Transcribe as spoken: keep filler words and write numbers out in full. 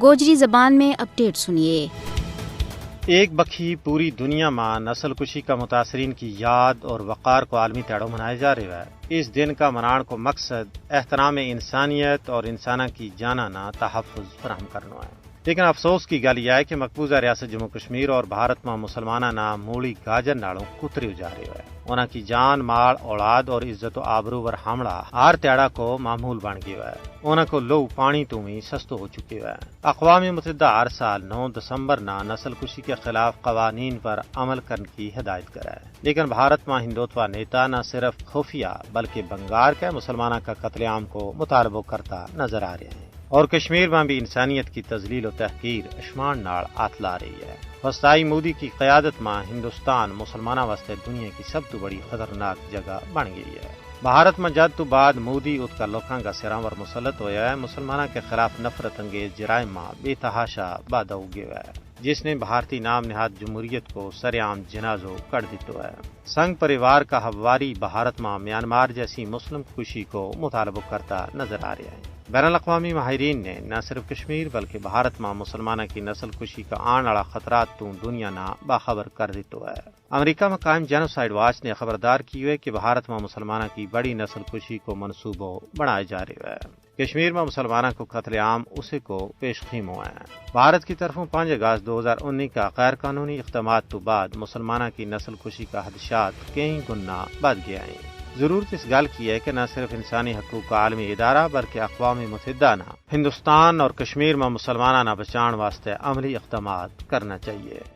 گوجری زبان میں اپڈیٹ سنیے۔ ایک بکھی پوری دنیا ما نسل کشی کا متاثرین کی یاد اور وقار کو عالمی تہڑو منایا جا رہیو ہے۔ اس دن کا منان کو مقصد احترام انسانیت اور انساناں کی جاناں نا تحفظ فراہم کرنو ہے۔ لیکن افسوس کی گل یہ ہے کہ مقبوضہ ریاست جموں کشمیر اور بھارت ما مسلماناں نا موڑی گاجر نالوں کتریو جا رہیو ہے۔ انہاں کی جان مال اولاد اور عزت و آبرو ور حملہ ہر تہڑا کو معمول بن گیو ہے۔ انہاں کو لو پانی تو وی سستو ہو چکیو ہے۔ اقوام متحدہ ہر سال نو دسمبر نا نسل کشی کے خلاف قوانین پر عمل کرن کی ہدایت کرے۔ لیکن بھارت ما ہندوتوا نیتا نہ صرف خفیہ بلکہ بنگار کے مسلماناں کا قتل عام کو مطالبو کرتا نظر آ رہے ہیں۔ اور کشمیر ما بھی انسانیت کی تذلیل و تحقیر اشمان ناڑ آتلا رہی ہے۔ وسطائی مودی کی قیادت ما ہندوستان مسلماناں واسطے دنیا کی سب تو بڑی خطرناک جگہ بن گئی ہے۔ بھارت ما جد تو بعد مودی ات کا لوکاں کا سراں ور مسلط ہویا ہے مسلماناں کے خلاف نفرت انگیز جرائم ما بے تحاشا بادھا ہو گیو ہے، جس نے بھارتی نام نہاد جمہوریت کو سر عام جنازو کر دیتو ہے۔ سنگ پریوار کا ہواری بھارت ما میانمار جیسی مسلم کشی کو مطالبو کرتا نظر آ رہیا ہے۔ بین الاقوامی ماہرین نے نہ صرف کشمیر بلکہ بھارت ما مسلماناں کی نسل کشی کا آن آڑا خطرات تو دنیا نا باخبر کر دیتو ہے۔ امریکہ ما قائم جینوسائیڈ واچ نے خبردار کیو ہے کہ بھارت ما مسلماناں کی بڑی نسل کشی کو منصوبو بنائے جا رہیو ہے۔ کشمیر ما مسلماناں کو قتل عام اسے کو پیش خیمو ہے۔ بھارت کی طرفوں پانچ اگست دو ہزار انی کا غیر قانونی اقدامات تو بعد مسلماناں کی نسل کشی کا حدشات کئی گنا بڑھ گیا ہیں۔ ضرورت اس گل کی ہے کہ نہ صرف انسانی حقوق کا عالمی ادارہ بلکہ اقوام متحدہ نا ہندوستان اور کشمیر ما مسلماناں نا بچان واسطے عملی اقدامات کرنا چاہیے۔